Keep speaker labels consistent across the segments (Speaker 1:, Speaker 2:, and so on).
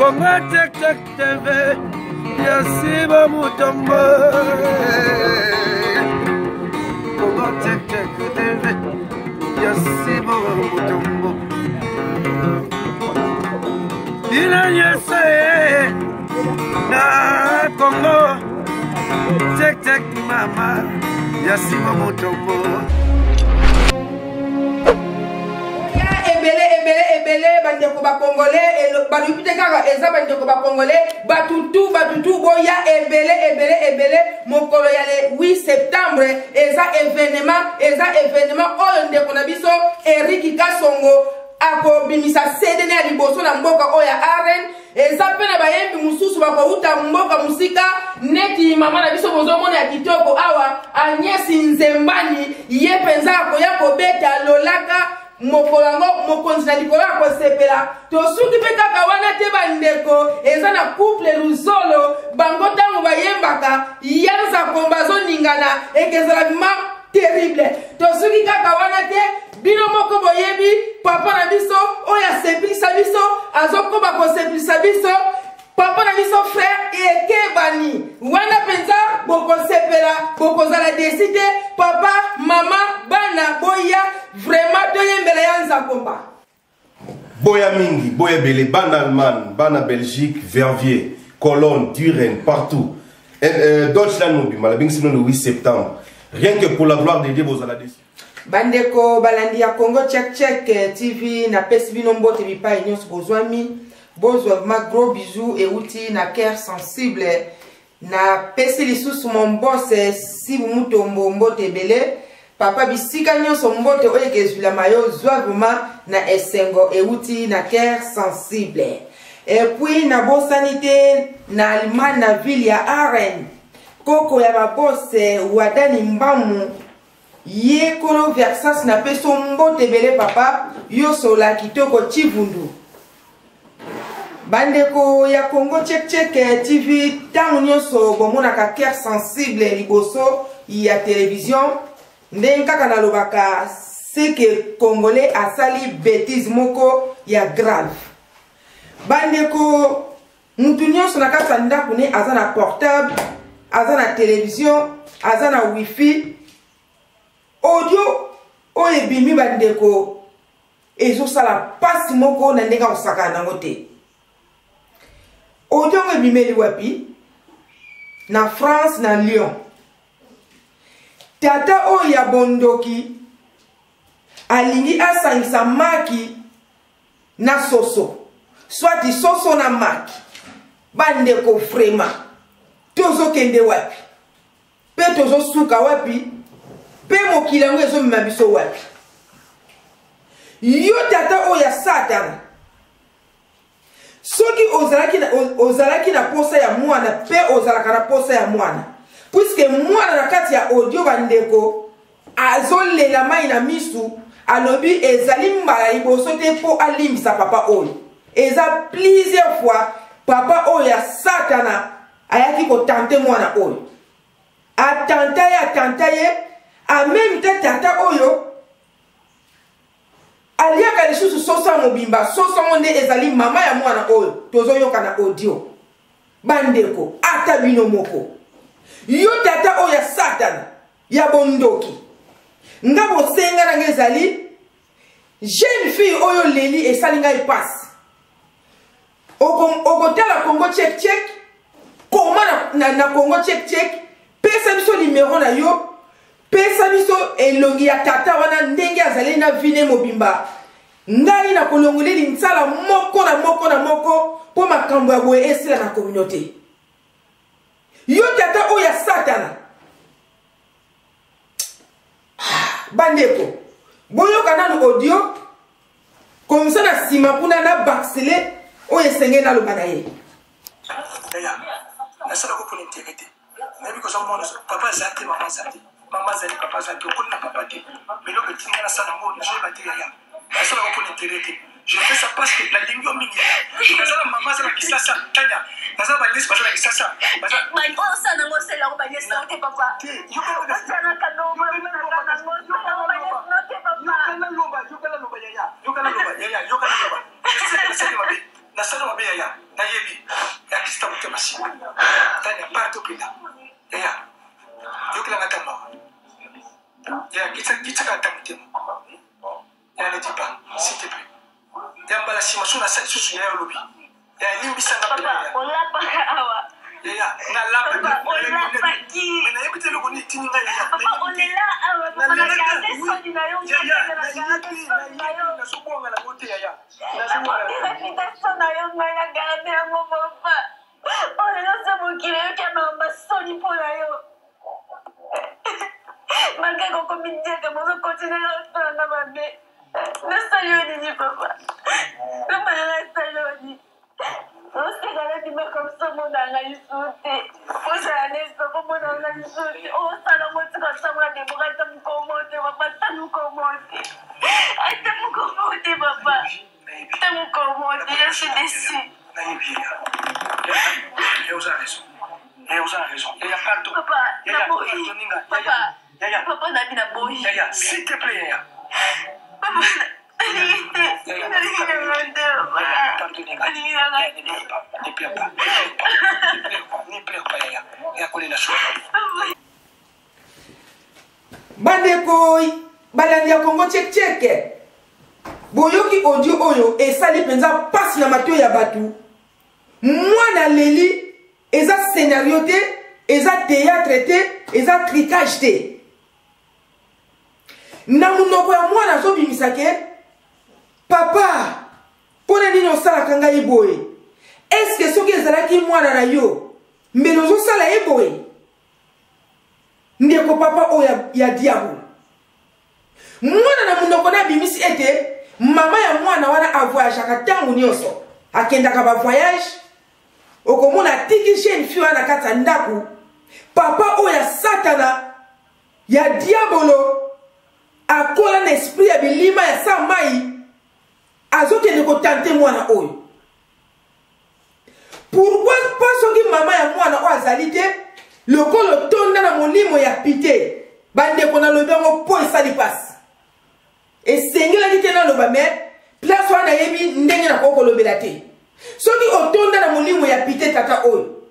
Speaker 1: Congo Check Check TV ya Siba Mutombo. Congo Check Check TV ya Siba Mutombo. Bino nyonso ye na Congo Check Check mama ya Siba Mutombo.
Speaker 2: Ebele ebele ebele bandeko bacongolais, balobi te kaka eza bandeko bacongolais, batutu batutu boya ebele ebele ebele mokolo ya le 8 septembre. Eza événement, eza événement oyo ndeko na biso Eric Kasongo akobimisa CD ya liboso na mboka oyo ya Aren. Eza mpe na bayembi mosusu bakouta mboka mosika, neti mama na biso bozomona ya kitoko awa, Agnès Nzembani, ye mpenza akoya kobeta lolaka mokolo yango, mokonzi na likolo akosepela. Tosuki mpe kaka wana te bandeko, eza na couple Luzolo, bango ntango bayembaka yanza komba azoningana, ekezala ma terrible. Tosuki kaka wana te, bino moko boyebi papa na biso oyo asepelisa biso, azokoba kosepelisa biso, papa na biso frère Ekebani wana mpenza bokosepela, bokozala desi te. Papa, mama, bana, boya vraiment toyembela ya Nzakomba.
Speaker 3: Boya mingi, boya ebele, bana Allemagne, bana Belgique, Verviers, Cologne, Düren, partout. Deutschland mobimba, nabengisi bino le 8 septembre. Rien que pour la gloire de Dieu, bozala desi.
Speaker 2: Bandeko balandi ya Congo Check Check TV, napesi bino mbote bipai nyonso bozwami. Bozwa vraiment gros bisous euti na cœur sensible. Napesi lisusu mon boss Sibu Mutombo mbote ebele. Papa bisika nyonso mbote oyo ekezwila mayo, zwa vraiment na esengo euti na cœur sensible. Et puis nabosani te na Allemagne na ville ya Aren, koko ya babose Wadani Mbamu, ye kolo Versas, napeso mbote ebele papa, yo sola kitoko Chivundu. Bandeko ya Congo Check Check TV, ntango nyonso bomonaka cœur sensible liboso ya télévision, ndenge kaka nalobaka, c'est que Congolais asali bêtise moko ya grave. Bandeko, mutu nyonso na kati ya ndako ne aza na portable, aza na télévision, aza na wifi. Audio oyo ebimi bandeko ezosala pasi moko na ndenge akosakana nango te. Audio yango ebimeli wapi? Na France, na Lyon. Tata oyo ya bondoki alingi asangisa maki na soso, soit soso na maki. Bandeko, vraiment tozokende wapi mpe tozosuka wapi mpe mokili yango ezomema biso wapi? Yo tata oyo ya Satana, soki ozalaki na posa ya mwana mpe ozalaka na posa ya mwana, puisque mwana na kati ya audio bandeko azolela mai na misu, alobi ezali mbala liboso te mpo alimbisa papa oyo. Eza plusieurs fois papa oyo ya Satana ayaki kotante mwana oyo, atanta ye, atanta ye. En même temps tata oyo aliaka lisusu soso ya mobimba, soso yango nde ezali mama ya mwana oyo tozoyoka na audio. Bandeko, ata bino moko, yo tata oyo ya Satana ya bondoki, nga bosenga na nga ezali jeune fille oyo leli esali ngai pasi. Okotala Congo Check Check, koma na Congo Check Check, pesa biso numero na yo, pesa biso elongi ya tata wana ndenge azali na vine mobimba. Ngai na kolongoleli ntsala moko na moko na moko mpo makambo ya boye esila na communauté. Yo tata oyo ya Satana, bandeko boyoka nanu audio komisa na nsima kuna na baxele oyo esengeli naloba na ye.
Speaker 4: Nasalako mpona intérêt te, nayebi koza mwana, papa aza te, mama aza te, mama azali, papa aza te, okoli na papa te, mais eloko etindi nga nasala yango, nazoyeba te yaya. Nasalaka mpona intérêt te, je fais ça parce que nalingi yo mingi yaya. Naza na mama aza na Kisasa, Tanya, naza na baniesi baza na Kisasa. Yokana loba yaya, yokana loba yaya, nasali mabe, nasali mabe yaya, nayebi. nsima so nasali susu yaya olobi yaya limbisanga
Speaker 5: olapaka awa
Speaker 4: yaya nalapa me nayebi te eloko nini etindi ngai yaya
Speaker 5: olela awa
Speaker 4: nazobwanga nango te yaya
Speaker 5: reputation na yo ngai na garde yango papa olela se mokili eyoki ya makambo soni mpo na yo malgré kokomi diaka bozokontinue kotanga mabe nasali yo nini papa lomana nasali yo nini oseka nabima comme ça omona nga lisusu te ozala na esoko omona nga lisusu te osala ngo tika osango na debora ata mokomo te papa ata mokomo te ata mokomo te papa ata mokomo te je suis déçu.
Speaker 4: Nayebi ya oza raison, ya oza raison, ya pardon.
Speaker 5: Papa, naboyi papa. Papa nabi naboyi.
Speaker 4: Yaya, s'il te plaît, yaya.
Speaker 5: Papa, nalingi te, nalingi nanga te papa, nalingi nanga te.
Speaker 4: Ne pleure pas, ne pleure pas, ne pleure pas, yaya. Ya kolela so.
Speaker 2: Bandeko balandi ya Congo Check Check, boyoki audio oyo esali mpenza mpasi na matoi ya bato. Mwana leli, eza scénario te, eza théâtre te, eza tricage te. Na monoko ya mwana azobimisa ke papa, mpo na nini osalaka ngai boye? Eske soki ezalaki mwana na yo, mbele ozosala ye boye? Ndeko papa oyo ya, ya diable, mwana na monoko na abimisi ete mama ya mwana wana avoyageaka ntango nyonso, akendaka bavoyage, okomona atiki jeune fille wana na kati ya ndako. Papa oyo ya satana ya diabolo akola na esprit ya bilima ya sa mai, azokende kotante mwana oyo. Pourquoi pas soki mama ya mwana oyo azali te, lokola otonda na molimo ya pite? Bandeko, nalobi yango mpo esali mpasi, esengelaki te naloba, me place wana nayebi ndenge nakoki kolobela te. Soki otonda na molimo ya pite, tata oyo,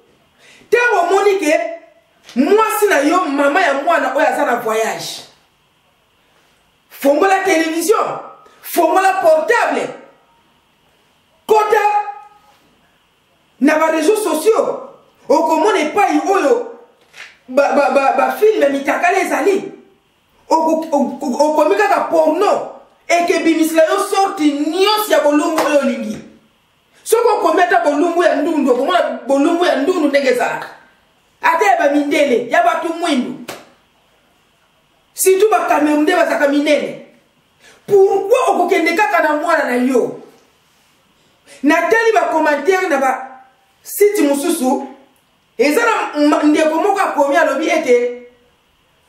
Speaker 2: ntango omoni ke mwasi na yo, mama ya mwana oyo aza na voyage, fongola televizio, fongola portable, kota na bareseau sociaux, okomona epai oyo bafilme ba, ba, ba mitakala ezali, okomi kaka porno, ekebimisela yo sorti nyonso ya bolumbu oyo olingi. Soki okomi ata bolumbu ya ndundu, okomona bolumbu ya ndundu ndenge ezalaka, ata ya bamindele, ya bato mwindu, surtout bacameroun nde bazalaka minene. Pourquoi okokende kaka na mwana na yo? Natali bacommentaire na basite mosusu, eza na ndeko moko akomi, alobi ete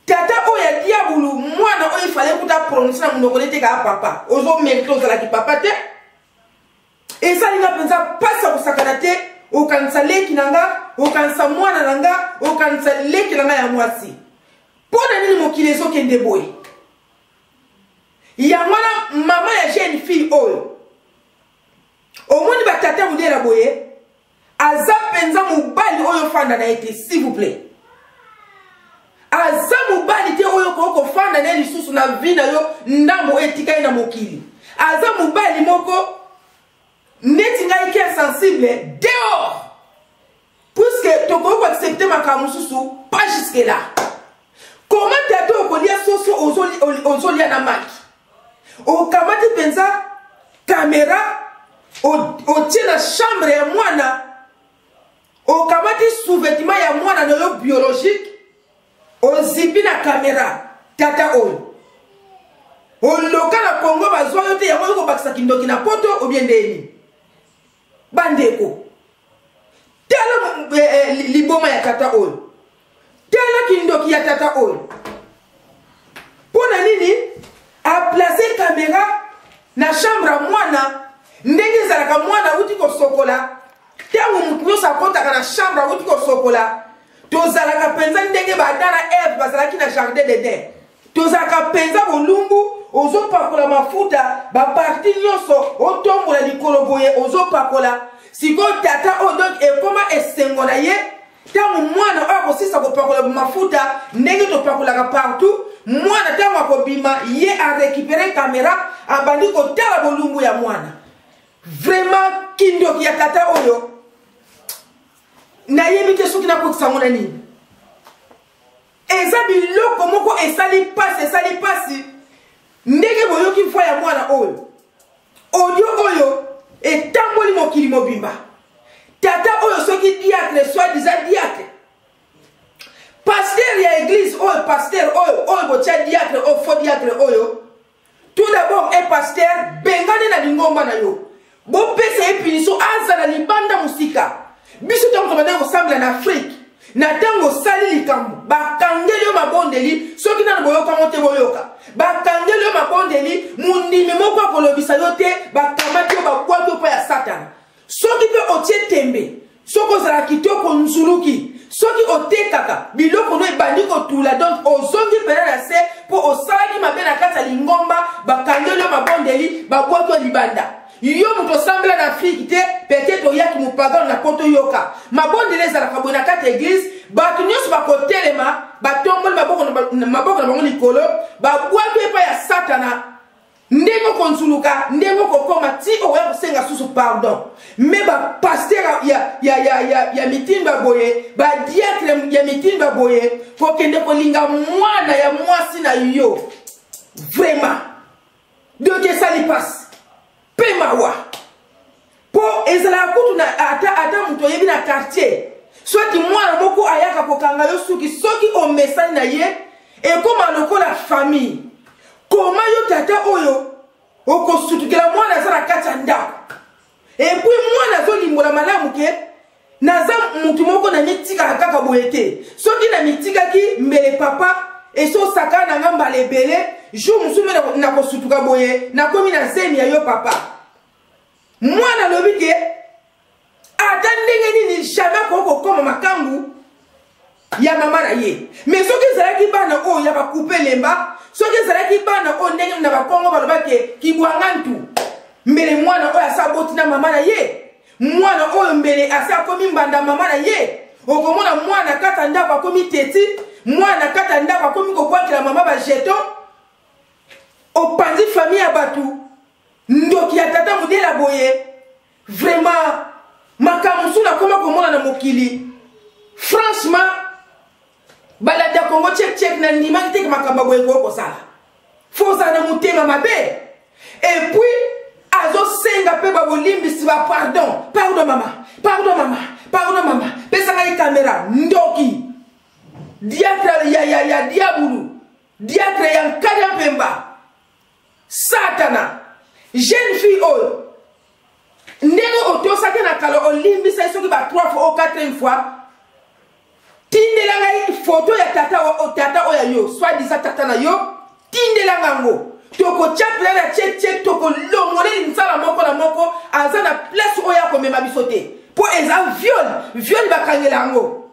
Speaker 2: tata oyo ya diabulu, mwana oyo ifale kuta prononce na monoko nete kaka papa, ozomérite ozalaki papa te. Esali nga mpenza mpasi ya kosakana te. Okanisa leki na nga, okanisa mwana na nga, okanisa leki na nga ya mwasi. Mpo na nini mokili ezokende boye? Yango wana mama ya jeune fille oyo, omoni batata modela boye, aza mpenza mobali oyo ofanda na ye te, s'il vous plaît. Aza mobali te oyo okoki kofanda na ye lisusu na vie na yo ndambo oyo etikali na mokili. Aza mobali moko neti ngai ke sensible dehors, puisque tokoki koaccepte makambo mosusu, pas jusque là. Comment tata okolia soso ozolia na maki, okamati mpenza kamera, otie na chambre ya mwana, okamati sous-vêtement ya mwana na yo biologique, ozipi na kamera? Tata oyo oloka na Kongo, bazwa yo te, yango oyo kobakisa kindoki na poto obie ndeni. Bandeko, tala liboma ya tata oyo, tala kindoki ya tata oyo. Mpo na nini aplace kamera na chambre ya mwana? Ndenge ezalaka, mwana awuti kosokola, ntango motu nyonso akɔtaka na chambre awuti kosokola, tozalaka mpenza ndenge baAdam na Eve bazalaki na jardin d'Eden, tozalaka mpenza bolumbu, ozopakola mafuta baparti nyonso, otombola likolo boye, ozopakola. Sikoyo tata oyo, donc ekoma esengo na ye ntango mwana oyo akosisa kopakola mafuta ndenge topakolaka partout. Mwana ntango akobima, ye arécupere kamera, abandi kotala bolumbu ya mwana. Vraiment kindoki ya tata oyo nayebi te soki nakokisa yango na nini. Eza biloko moko esali pasi, esali pasi ndenge boyoki voix ya mwana oyo. Audio oyo etamboli mokili mobimba. Tata oyo soki diacre, soit disant diacre, pasteur ya eglise oyo, pasteur oyo, oyo botia diacre oyo, faux diacre oyo, tout d'abord un pasteur bengani na lingomba na yo, bopesa ye punition, azala libanda mosika. Biso ntango tobandaki kosambela na Afrique, na ntango osali likambo bakangeli yo mabondeli, soki nano boyokango te boyoka, bakangeli yo mabondeli, mondimi moko akolobisa yo te, bakamati yo babwaki yo mpo ya Satana. Soki mpe otie tembe, soki ozala kitoko nzuluki, soki otekaka biloko no ebandi kotula, donc ozongi mpena na se mpo osalaki mabe na kati ya lingomba, bakangeli yo mabondeli, babwaki yo libanda. Yo moto osambela na Afrique te, peut-être oyaki mopagano na poto, yoka mabondeli ezalaka boye na kati ya eglise, bato nyonso bakotelema, batomboli maboko na bango likolo, babwaki epai ya Satana. Ndenge okonzuluka, ndenge okokoma ti okoya kosenga susu pardon. Me ba pasteur ya, ya, ya, ya, ya mitindo ya boye, ba diacre ya mitindo ya boye, kokende kolinga mwana ya mwasi na yo vraiment, donc esali pasi pe mawa. Po ezalaka kutu na ata, ata moto oyebi na quartier, soki mwana moko ayaka kokanga yo suki, soki omesani na ye ekoma lokola famille. Koma yo tata oyo okosutukela mwana aza na kati ya ndako, epuis mwana azolimbola malamu ke naza mutu moko na mitikaka kaka boye te, soki na mitikaki mbele papa esosaka na nga mbala ebele, jour mosusu mpe nakosutuka boye, nakomi na zemi ya yo papa. Mwana alobi ke ata ndenge nini jamais akoki kokoma makangu ya mama na ye. Me soki ezalaki bana oyo ya bakupe lemba, soki ezalaki bana oyo ndenge na bakongo baloba ke kibwanga ntu, mbele mwana oyo asa aboti na mama na ye, mwana oyo mbele asa akomi mbanda mama na ye. Okomona mwana kata ndako akomi teti, mwana kata ndako akomi kobwakela mama ba jeton, opanzi famille ya bato. Ndoki ya tata modela boye vraiment, makambo mosusu nakoma komona na mokili franchement. Balanda Congo check check, na ndimaki te makambo boye ekoki kosala, fo ozala na motema mabe. Et puis azosenga mpe babolimbisi, ba pardon, pardon mama, pardon mama, pardon mama, pesa ngai kamera. Ndoki diatre ya, ya, ya diabulu, diatre ya nkanya mpemba Satana. Jeune fille oyo ndenge otosaki na kala, olimbisa ye soki ba 3 fois ou 4 fois, tindela ngai foto ya tata o tata oyo ya yo, soit disant tata na yo, tindela ngai yango, tokotya mpena na check check, tokolongoleli nsala moko na moko aza na place oyo akomema biso te, mpo eza viol, viol bakangela yango.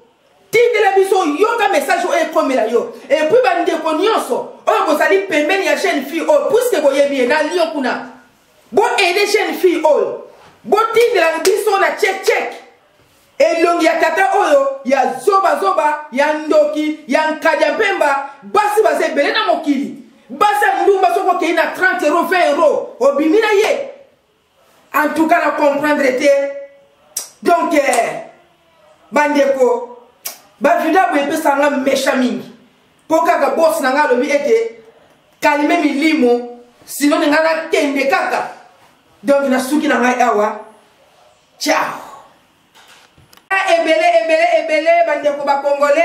Speaker 2: Tindela biso, yoka message oyo ekomela yo. Et puis bandeko nyonso oyo bozali pembeni ya jeune fille oyo, puisque boyebi ye na Lyon kuna, bo aider jeune fille oyo, botindela biso na check check elongi ya tata oyo ya zoba zoba, ya ndoki, ya nkadia mpemba. Basi baza ebele na mokili, basi ya ndumba, soki okei na 30 euro, 20 euro obimi na ye. En tout cas na comprendre te. Donc bandeko, bavideo boye epesaka nga méchant mingi, mpo kaka boss na nga alobi ete kalime milimo, sino ninga nakende kaka. Donc nasuki na ngai awa, ciao. Ebele ebele ebele bandeko bakongole,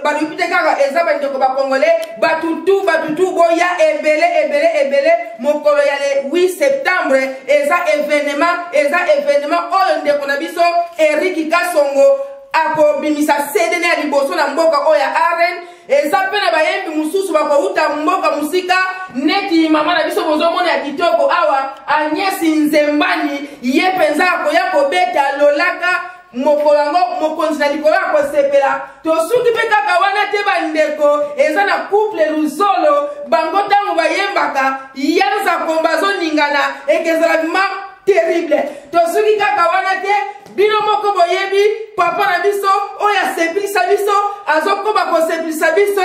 Speaker 2: balobi te kaka eza bandeko bakongole, batutu batutu boya ebele ebele ebele mokolo ya le 8 septembre. Eza evenement, eza evenement oyo ndeko na biso Eric Kasongo akobimisa CD na ya liboso na mboka oyo ya Aren. Eza mpe na bayembi mosusu bakouta mboka mosika, neti mama na biso bozomona ya kitoko awa, Agnès Nzembani, ye mpenza akoya kobeta lolaka mokolo yango, mokonzi na likolo akosepela. Tosuki mpe kaka wana te bandeko, eza na couple Luzolo, bango ntango bayembaka yanza komba azoningana, ekezala ma terrible. Tosuki kaka wana te, bino moko boyebi papa na biso oyo asepelisa biso, azokoba kosepelisa biso,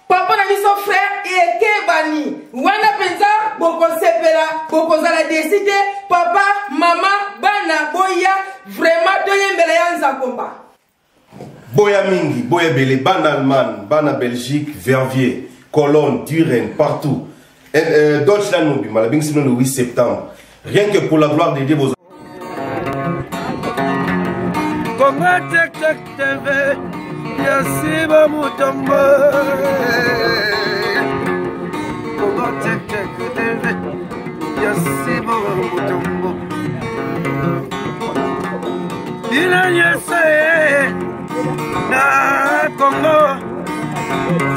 Speaker 2: papa na biso frère Ekebani wana mpenza, bokosepela, bokozala desi te. Papa, mama. Pomba.
Speaker 3: Boya mingi, boya ebele, bana Allemagne, bana Belgique, Verviers, Cologne, Düren, partout. Deutschland mobimba, nabengisi bino le 8 septembre. Rien que pour la gloire de Dieu, bozo.
Speaker 1: Congo Tech Tech TV, Yasiba Mutombo. Congo Tech Tech TV, Yasiba Mutombo. Bino nyonso ye na Congo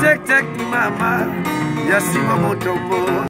Speaker 1: Tech Tech mama Yasiba Mutombo.